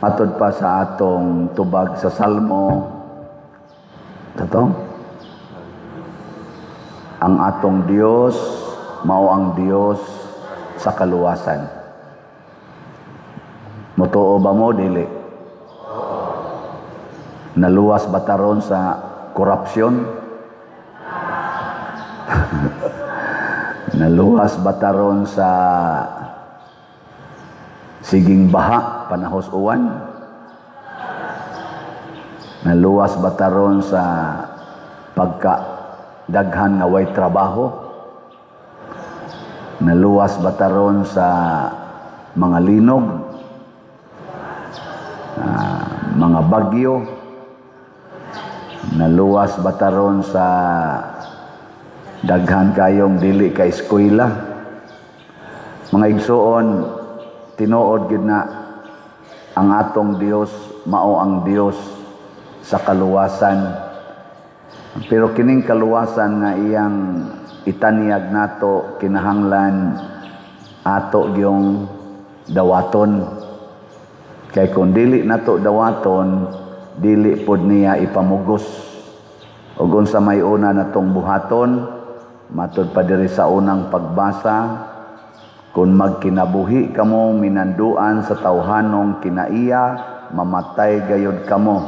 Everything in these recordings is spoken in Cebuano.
Matod pa sa atong tubag sa Salmo, tato, ang atong Dios mao ang Dios sa kaluwasan. Mutuo ba mo, dili? Naluwas ba taron sa korupsyon? Naluwas ba taron sa siging baha panahos uwan? Naluwas ba taron sa pagka daghan nga way trabaho? Naluwas ba taron sa mga linog, mga bagyo? Naluwas ba taron sa daghan kayong dili ka eskwela? Mga igsuon, tinuod gid na ang atong Dios mao ang Dios sa kaluwasan. Pero kining kaluwasan nga iyang itanyag nato, kinahanglan ato gyung dawaton. Kay kung dili nato dawaton, dili pod niya ipamugos. Ug unsa may una natong buhaton, matud pa diri sa unang pagbasa, kung magkinabuhi kamo minanduan sa tawhanong kinaiya, mamatay gayod kamo.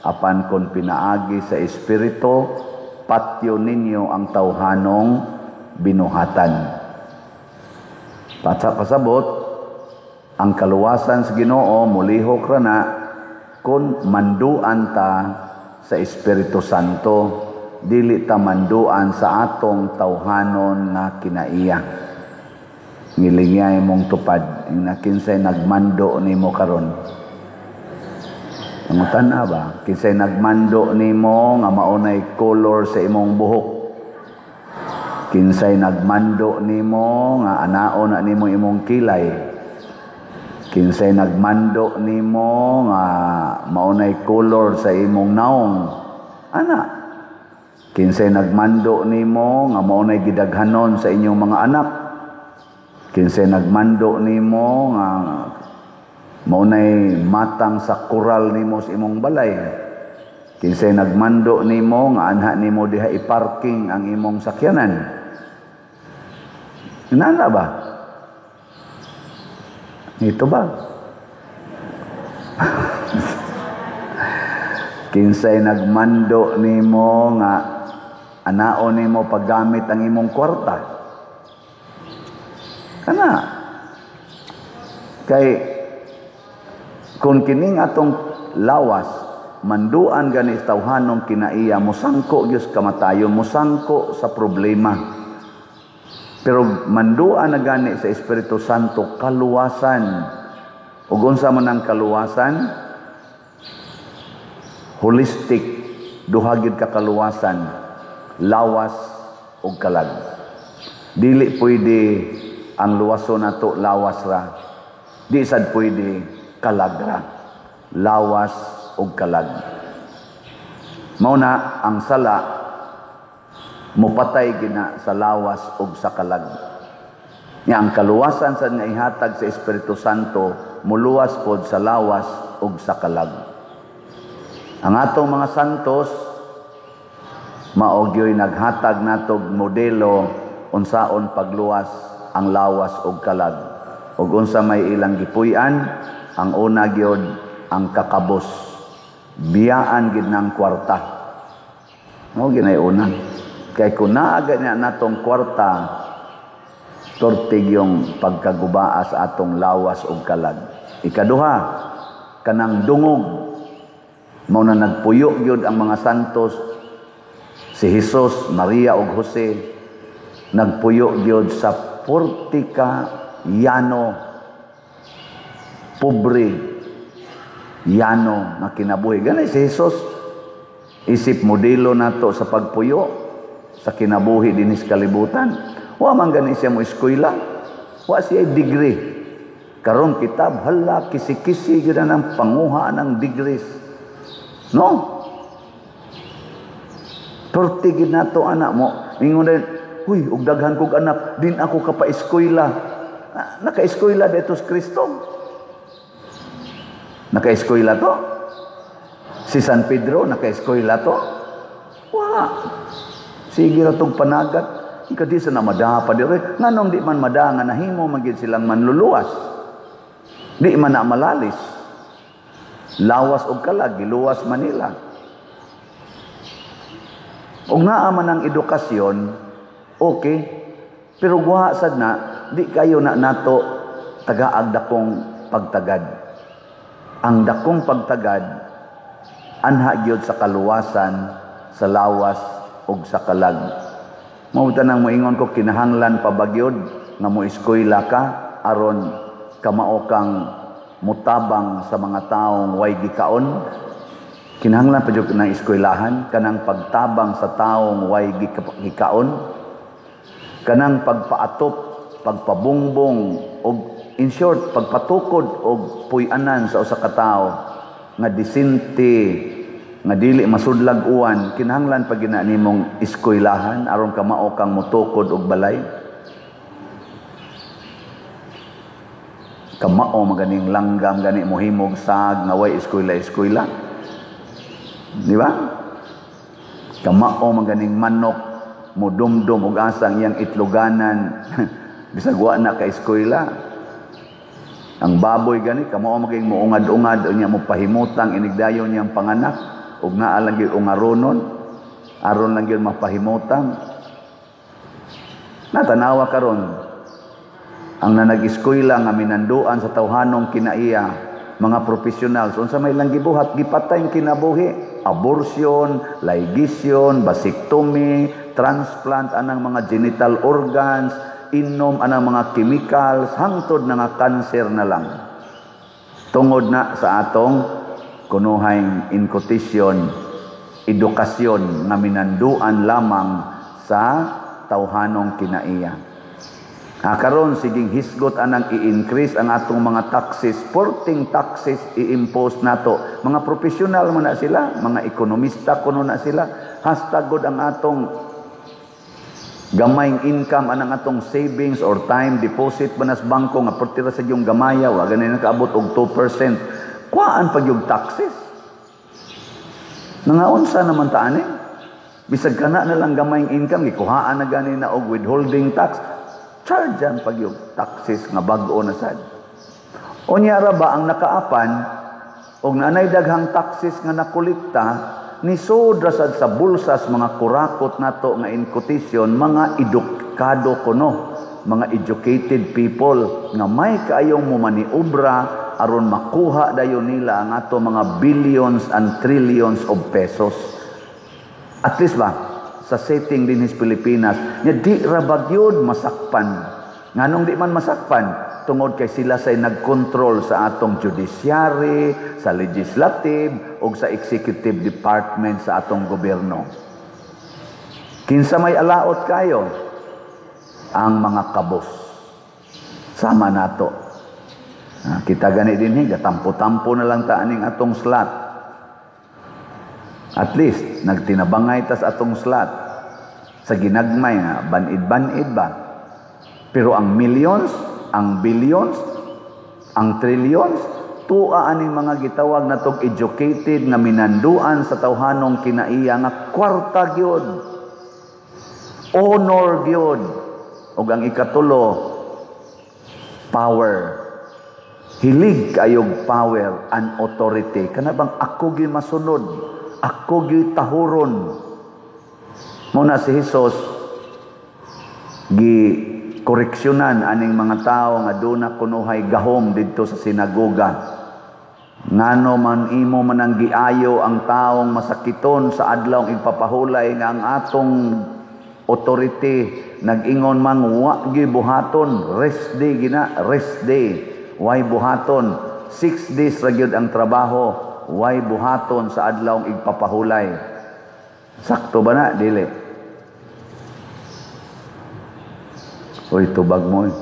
Apan kung pinaagi sa Espiritu, patyo ninyo ang tawhanong binuhatan. Pasabot, ang kaluwasan sa Ginoo mulihok ra na kung manduan ta sa Espiritu Santo, dili ta manduan sa atong tawhanon nga kinaiya. Ngilingya imong tupad, na kinsay nagmando nimo karon. Pangutan na ba? Kinsay nagmando nimo nga maunay color sa imong buhok? Kinsay nagmando nimo nga anaon na nimo imong kilay? Kinsay nagmando nimo nga maunay color sa imong naong? Ana. Kinsay nagmando nimo nga maunay gidaghanon sa inyong mga anak? Kinsay nagmando nimo nga maunay matang sa koral nimo sa imong balay? Kinsay nagmando nimo nga anha nimo diha i-parking ang imong sakyanan? Inana ba? Ito ba? Kinsay nagmando nimo nga anaon nimo paggamit ang imong kwarta? Kana. Kay kung kining atong lawas manduan gani sa tawhanong kinaiya, mosangko gyud sa kamatayon, mosangko sa problema. Pero manduan na gani sa Espiritu Santo, kaluwasan. Ug unsa man ang kaluwasan? Holistic, duha gyud ka kaluwasan, lawas ug kalag. Dili pwede ang luwason nato lawas ra. Di sad pwede kalag ra. Lawas ug kalag. Mao na ang sala mupatay gina sa lawas ug sa kalag. Nya ang kaluwasan sa nga ihatag sa Espiritu Santo muluwas pod sa lawas ug sa kalag. Ang atong mga santos mao gyoy naghatag natog modelo unsaon pagluwas ang lawas ug kalag. Ug unsa may ilang gipuy-an, ang una gyud ang kakabos. Biyaan gid ng kwarta. Mao ginay una. Kay kung naa gani natong kwarta, tortig yung pagkagubaa sa atong lawas ug kalag. Ikaduha, kanang dungog. Mao na nagpuyo gyud ang mga santos, si Jesus, Maria ug Jose, nagpuyo gyud sa Portika Yano, pobre yano nga kinabuhi. Ganay si Jesus, isip modelo nato sa pagpuyo sa kinabuhi dinis kalibutan. Wa man gani siya mo eskwela, wa siya degree. Karon kitab hala kisi-kisi gyud ang panguha ng degrees. No? Torti gid nato anak mo. Ingon din, huy, og daghan kog anak, din ako kapaeskwela. Naka-eskwela dito sa Kristo. Naka-eskwela to? Si San Pedro, naka-eskwela to? Wa. Sige ra tong panagat. Ika di sa na mada pa dire. Nganong di man mada nga nahimo man gyud silang manluluwas? Di man na malalis. Lawas og kalag, giluwas Manila. Og naa man ang edukasyon, okay. Pero guha sad na, di kayo na nato tagaag dakong pagtagad. Ang dakong pagtagad anha gyud sa kaluwasan sa lawas ug sa kalag. Mao tanang moingon ko, kinahanglan pa ba gyud nga mo eskwela ka aron kamao kang mutabang sa mga taong way gikaon? Kinahanglan pa jud ng eskwelahan kanang pagtabang sa taong way gikaon, kanang pagpaatop, pagpabungbong og, in short, pagpatukod og puy-anan sa usa ka tawo nga disente, nga dili masudlag uwan? Kinahanglan pa gina nimong eskwelahan aron kamao kang mutukod og balay? Kamao maganing langgam gani mohimog sag nga way eskwela-eskwela, di ba? Kamao maganing manok mudumdum og asang iyang itloganan bisag wa na ka eskwela. Ang baboy gani kamao maging muungad-ungad unya mo pahimutang inigdayon niyang panganak ug naa lang gyud ungaronon aron lang gyud mapahimutang. Natanawa karon ang nanag-eskwela nga minanduan sa tawhanong kinaiya, mga profesional, so unsa may lang gibuhat, gipatay ang kinabuhi, abortion, ligasyon, vasectomy, transplant anang mga genital organs, inom anang mga chemicals, hangtod na nga cancer na lang. Tungod na sa atong kunuhay inkotisyon, edukasyon nga minanduan lamang sa tawhanong kinaiya. Karon siging hisgot anang i-increase ang atong mga taxes, porting taxes i-impose nato. Mga profesional man na sila, mga ekonomista kuno na sila. Hasta god ang atong gamayng income anang atong savings or time deposit ba nas bangko nga pertira sa iyong gamaya, wa gani nakaabot og 2%. Kuhaan pag yung taxes. Nangaunsa naman ta ani? Bisag kana na lang gamayng income, gikuhaan na gani na og withholding tax. Chargean pag yung taxes nga bag-o na sad. Unya ra ba ang nakaapan og naanay daghang taxes nga nakolekta ni sodra sad sa bulsas mga kurakot nato nga inkotisyon, mga edukado kuno, mga educated people nga may kaayong momaniobra aron makuha dayon nila ang ato mga billions and trillions of pesos. At least ba sa setting din his Pilipinas nya di ra ba gyud masakpan? Nganong di man masakpan? Tungod kay sila say nagkontrol sa atong judiciary, sa legislative ug sa executive department sa atong gobyerno. Kinsa may alaot kayo? Ang mga kabos. Sama nato. Kita gani dinhi, gatampo-tampo na lang ta aning atong slot. At least nagtinabangay tas atong slot sa ginagmay nga banid-banid ba. Pero ang millions, ang billions, ang trillions, tuwa aning mga gitawag natong educated nga minanduan sa tawhanong kinaiya nga kwarta gyud, honor gyud, ug ang ikatulo, power. Hilig kayog power and authority. Kana bang ako gyud masunod, ako gyud tahuron. Muna si Jesus gi koreksyonan aning mga tao nga duna kunuhay gahom didto sa sinagoga. Ngano man imo man ang giayo ang taong masakiton sa adlaw igpapahulay nga ang atong authority nag-ingon man wa gyud buhaton, rest day gina, rest day. Way buhaton, 6 days ra gyud ang trabaho, way buhaton sa adlaw igpapahulay. Sakto ba na? Dili. Uy, tubag mo eh.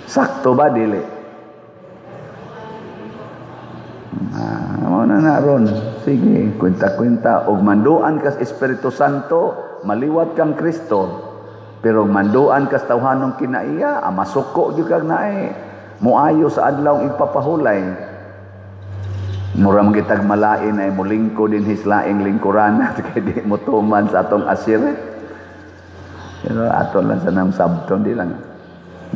Sakto ba? Dili. Mao na na ron. Sige, kwenta-kwenta. Og manduan kas Espiritu Santo, maliwat kang Kristo. Pero manduan kas tawhanong kinaiya, masuko gyud kag naay. Muayo sa adlaw igpapahulay. Mura man kitag malain ay mulingkod din his laing lingkuran kay di mo tuman sa atong asiret. Pero ato lang sa nang sabton, di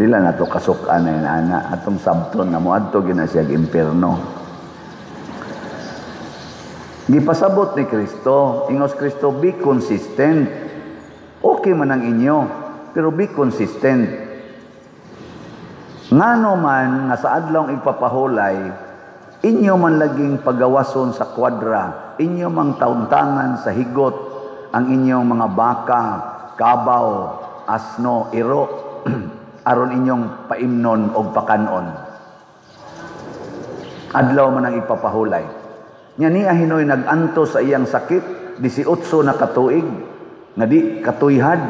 lang ato kasukan na ana atong sabton nga moadto gina siya impierno. Gipasabot ni Kristo, ingos Kristo, "Be consistent." Okay man ang inyo, pero be consistent. Ngano man nga sa adlawng igpapahulay, inyo man laging pagawason sa kwadra, inyo mang tauntangan sa higot ang inyong mga baka, kabaw, asno, iro, aron inyong paimnon og pakanon. Adlaw man ang ipapahulay. Nya niya hinoy nag-antos sa iyang sakit, 18 na katuig, nga di katuyhad,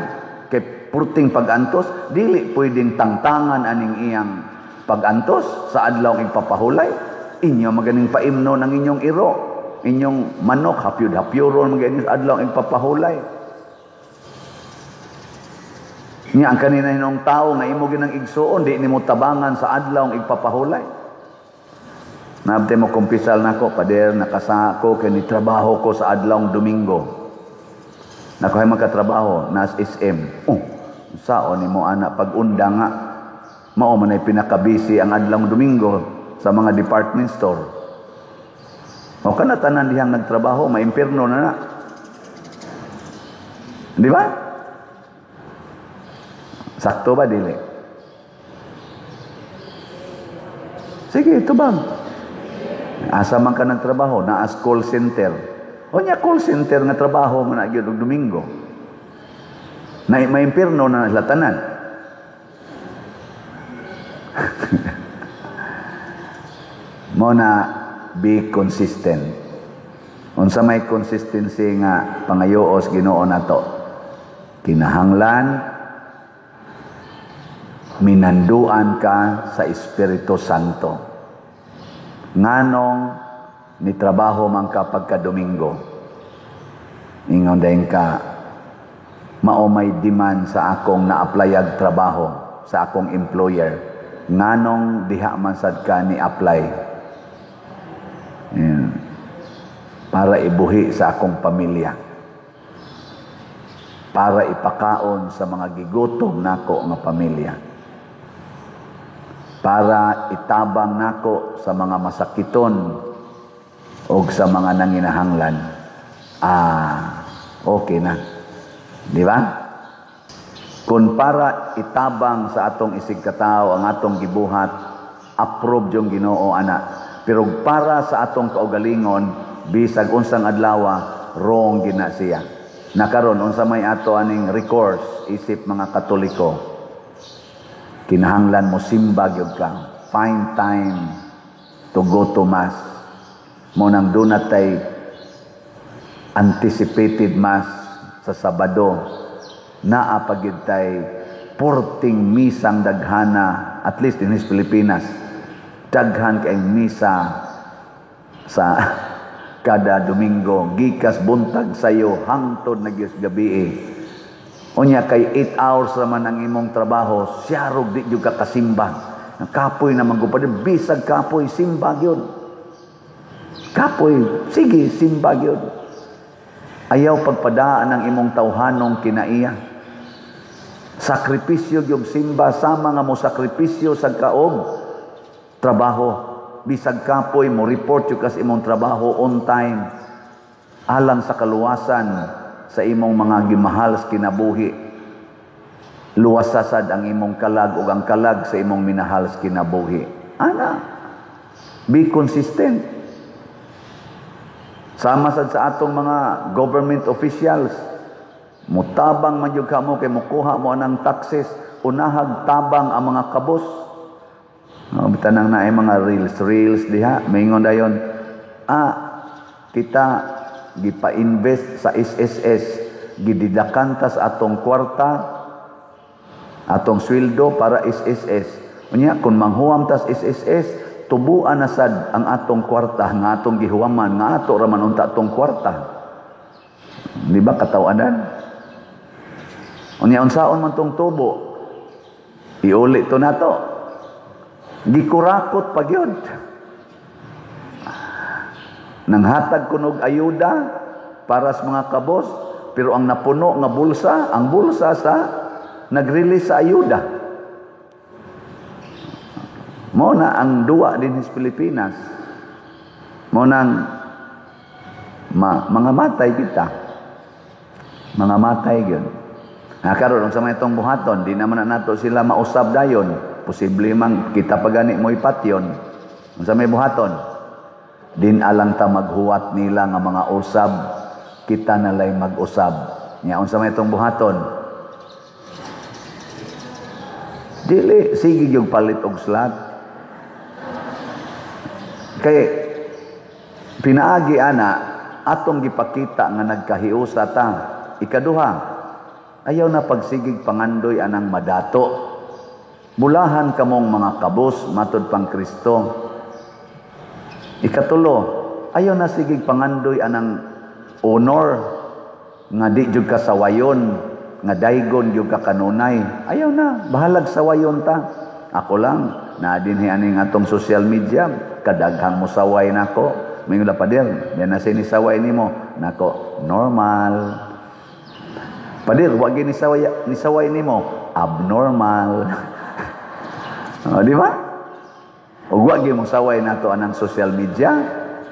kay purting pag-antos, dili pwedeng tangtangan aning iyang pag-antos sa adlaw ipapahulay. Inyo maganing paimnon ang inyong iro, inyong manok, hapyud-hapyuron maganing adlaw ipapahulay. Nya ang kanina hinong tao nga imo ginang igsuon, di nimo tabangan sa adlaw igpapahulay. Naabte mo kumpisal nako, "Pader, nakasako kay ni trabaho ko sa adlawng Domingo." Nako, "Hay magkatrabaho nas SM." "Oh, saon nimo ana pag-unda nga mao man ay pinakabisi ang adlawng Domingo sa mga department store?" O kana tanan dihang nagtrabaho, maimpierno na na. Di ba? Sakto ba dili? Sige, ito ba? Asa man ka nagtrabaho, naas call center. O nya call center nga trabaho man na gyud og Domingo. Na maimpierno na sila tanan. Mo na be consistent. Unsa may consistency nga pangayoos Ginoo nato? Kinahanglan minanduan ka sa Espiritu Santo. Nganong ni trabaho man ka pagka Domingo, ingon dayon ka, "Mao may demand sa akong na-applyag trabaho sa akong employer." Nganong diha man sad ka ni apply? Yan. "Para ibuhi sa akong pamilya, para ipakaon sa mga gigutom nako nga pamilya, para itabang nako sa mga masakiton o sa mga nanginahanglan." Ah, okay na. Di ba? Kung para itabang sa atong isig katao ang atong gibuhat, approve yung Ginoo ana. Pero para sa atong kaugalingon, bisag unsang adlawa, wrong gina siya. Nakaron unsa may ato aning recourse isip mga Katoliko? Kinahanglan mo simba gyud ka. Find time to go to mass. Mo nang dunatay anticipated mass sa Sabado. Naa pa gyud tay porting misang daghana, at least in his Pilipinas. Daghan kay misa sa kada Domingo, gikas buntag sayo hangtod na gyud gabi. Unya kay 8 hours raman ang imong trabaho, siyarog di gyud ka kasimba. Kapoy na man gud, bisag kapoy simba gyud. Kapoy, sige simba gyud. Ayaw pagpadaan ang imong tawhanong kinaiya. Sakripisyo gyud simba sama nga mo sakripisyo sa kaog trabaho. Bisag kapoy mo report gyud kas imong trabaho on time alang sa kaluwasan sa imong mga gimahal sa kinabuhi. Luwasasad ang imong kalag ug ang kalag sa imong minahal sa kinabuhi. Ana, be consistent. Sama sad sa atong mga government officials, mutabang man jud kamo kay mukuha mo anang taxes, unahag tabang ang mga kabos. No, bitanang na ay mga reels diha, maingon dayon, kita gipa-invest sa SSS, gididakan ta sa atong kwarta, atong sweldo para SSS. Unya kung manghuam tas SSS, tubuan na sad ang atong kwarta nga atong gihuaman, nga ato ra man unta atong kwarta. Di ba katawanan? Unya unsaon man tong tubo? Iuli to nato. Gikurakot pa gyud. Nanghatag kunog ayuda para sa mga kabos, pero ang napuno nga bulsa, ang bulsa sa nag-release sa ayuda. Mao na ang duwa din sa Pilipinas. Mao nang mga matay kita. Mga matay gyud. Ha, karon unsa may itong buhaton, di naman na nato sila mausab dayon. Posible man kita pa gani mo ipatyon. Unsa may buhaton? Din alang ta maghuwat nila nga mga usab, kita nalay mag-usab. Nya unsa may itong buhaton? Dili sige gyud palit og slot. Kay pinaagi ana atong gipakita nga nagkahiusa ta. Ikaduha, ayaw na pagsigig pangandoy anang madato. Bulahan kamong mga kabos matud pang Kristo. Ikatulo, ayaw na sigig pangandoy anang honor nga di jud ka sawayon, nga daygon jud ka kanunay. Ayaw na, bahalag sawayon ta. Ako lang, naa dinhi aning atong social media, kadaghang mosaway nako. Mingon la, "Pader, yan na sinisaway nimo." Nako, normal. "Pader, wa gyud nisaway nimo." Abnormal. Oh, di ba? Ug wa gyud mosaway nato anang social media,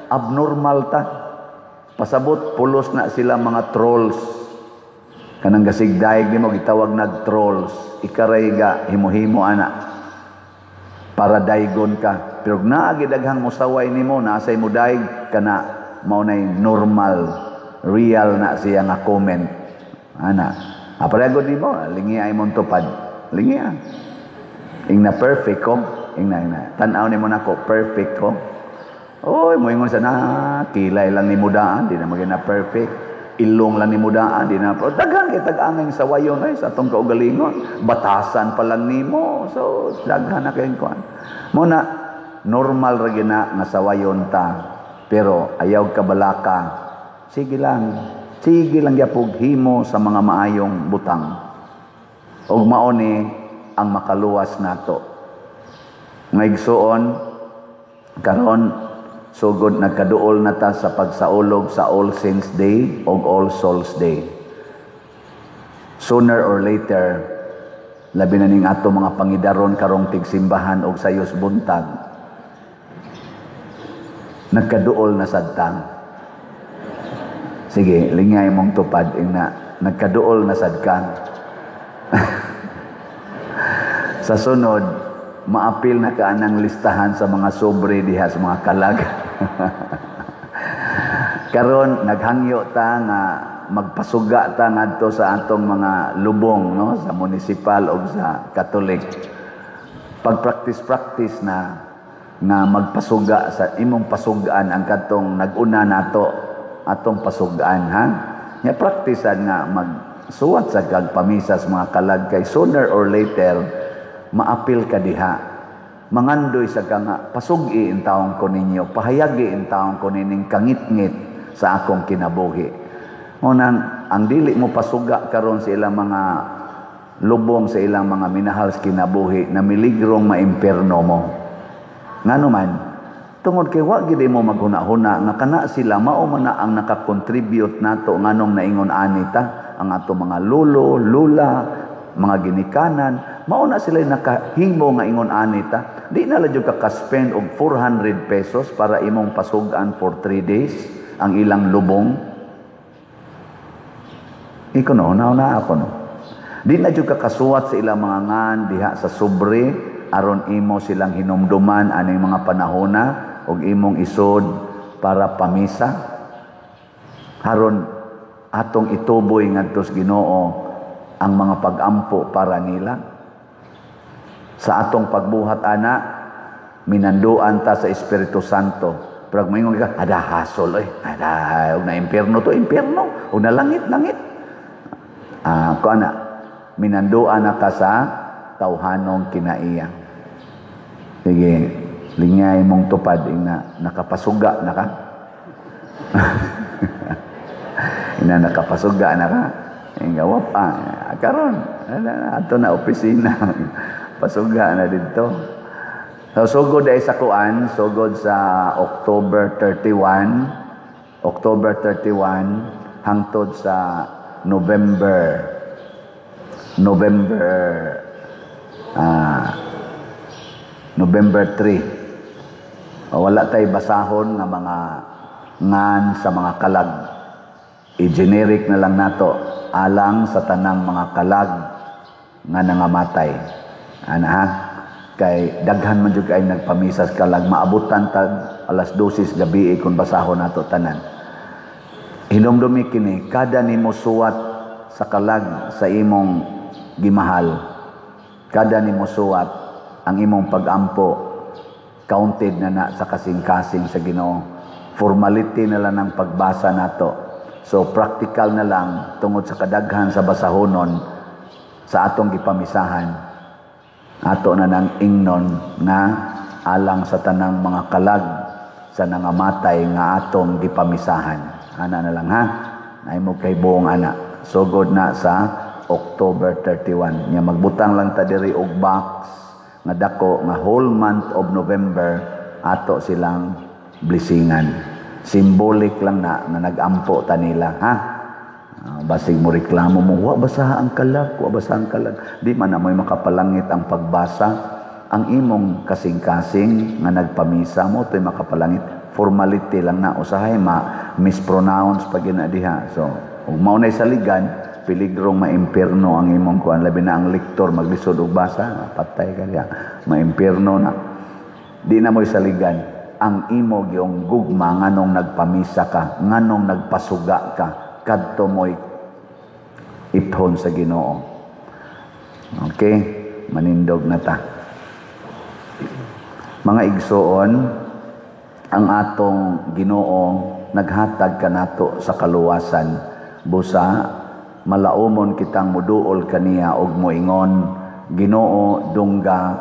abnormal ta. Pasabot pulos na sila mga trolls. Kanang gasigdaig nimo gitawag nag trolls. Ikaray ga himo-himo ana. Para daygon ka. Pero naa gidaghang mosaway nimo, naa say modaig kana, mao nay normal, real na siya nga comment. Ana. Aparagod nimo, lingi ay mong tupad. Lingi ah. Ing na perfect ko. Ing na, ing na. Tan-aw nimo nako, perfect ko. Oy, moingon sa na, kilay lang ni daan, di na maging na perfect. Ilong lang ni daan, di na. Pero daghan kay tag-angay sa wayon ay sa atong kaugalingon. Batasan pa lang nimo. So, daghan na kayong kuan. Mo na, normal ra gina nga sawayon ta. Pero ayaw kabalaka. Sige lang. Sige lang gyapog himo sa mga maayong butang. Og mao ni ang makaluwas nato. Ngaigsuon, karon sugod nagkaduol na ta sa pagsaulog sa All Saints Day o All Souls Day. Sooner or later, labi na ning ato mga pangidaron karong tigsimbahan og sayos buntag, nagkaduol na sad ta. Sige, lingay mong tupad ing na nagkaduol na sad ka. Sa sunod, maapil na ka anang listahan sa mga sobre diha sa mga kalag. Karon naghangyo ta nga magpasuga ta ngadto sa atong mga lubong, no, sa munisipal o sa Katolik. Pag-practice-practice na nga magpasuga sa imong pasugaan ang katong naguna nato atong pasugaan, ha. Nya praktisan nga magsuwat sa kag pamisa sa mga kalag kay sooner or later maapil ka diha. Mangandoy sa ka nga pasugi in taong ko ninyo, pahayagi in taong ko nining kangitngit sa akong kinabuhi. Ngunang ang dili mo pasuga karon sa ilang mga lubong, sa ilang mga minahal sa kinabuhi, na miligrong maimperno mo. Ngano man, tungod kay wa gid mo maghuna-huna nga kana sila mao man na ang nakakontribute nato nganong naingon ani ta, ang ato mga lolo, lula, mga ginikanan, mao na sila nakahimo nga ingon ani ta. Di na lang jud ka ka-spend og 400 pesos para imong pasugan for 3 days ang ilang lubong. Iko no, na ako no. Di na jud ka kasuwat sa ilang mga ngan diha sa sobre aron imo silang hinumduman aning mga panahona og imong isod para pamisa. Aron atong ituboy ngadto sa Ginoo ang mga pag-ampo para nila. Sa atong pagbuhat ana, minanduan ta sa Espiritu Santo. Pero moingon ka, ada hasol oy, ada og na impierno to, impierno, og na langit, langit. Ko ana, minanduan na ka sa tawhanong kinaiya. Sige, lingay mong tupad ina nakapasuga na ka. Ina nakapasuga na ka. Inga wap karon ato na opisina. Pasuga na didto. So, sugod ay sa kuan, sugod sa October 31, October 31 hangtod sa November 3. O, wala tay basahon nga mga ngan sa mga kalag. I-generic na lang nato, alang sa tanang mga kalag nga nangamatay. Ana ha? Kay daghan man jud kay nagpamisas kalag, maabutan tag alas 12 gabi kung basahon nato tanan. Hinumdumi kini, kada nimo suwat sa kalag sa imong gimahal, kada nimo suwat ang imong pagampo, counted na na sa kasing-kasing sa Ginoo. Formality na lang ang pagbasa nato. So practical na lang, tungod sa kadaghan sa basahonon sa atong gipamisahan, ato na nang ingnon nga alang sa tanang mga kalag sa nangamatay nga atong gipamisahan. Ana na lang ha. Ay mo kay buong ana. Sugod na sa October 31. Nya magbutang lang ta diri og box nga dako nga whole month of November ato silang blessingan. Symbolic lang na nga nagampo ta nila ha. Basig mo reklamo mo, wa basa ang kalag, wa basa ang kalag. Di man na mo'y makapalangit ang pagbasa. Ang imong kasing-kasing nga nagpamisa mo, to'y makapalangit. Formality lang na. Usahay ma mispronounce pag gina diha. So, ug mao na'y saligan, piligrong maimpirno ang imong kuan, labi na ang lektor maglisod og basa, patay ka diha. Maimpirno na. Di na mo'y saligan. Ang imo gyung gugma nganong nagpamisa ka, nganong nagpasuga ka, kadto mo'y iphon sa Ginoo. Okay, manindog na ta. Mga igsoon, ang atong Ginoo naghatag kanato sa kaluwasan, busa malaumon kitang muduol kaniya og moingon, "Ginoo, dungga."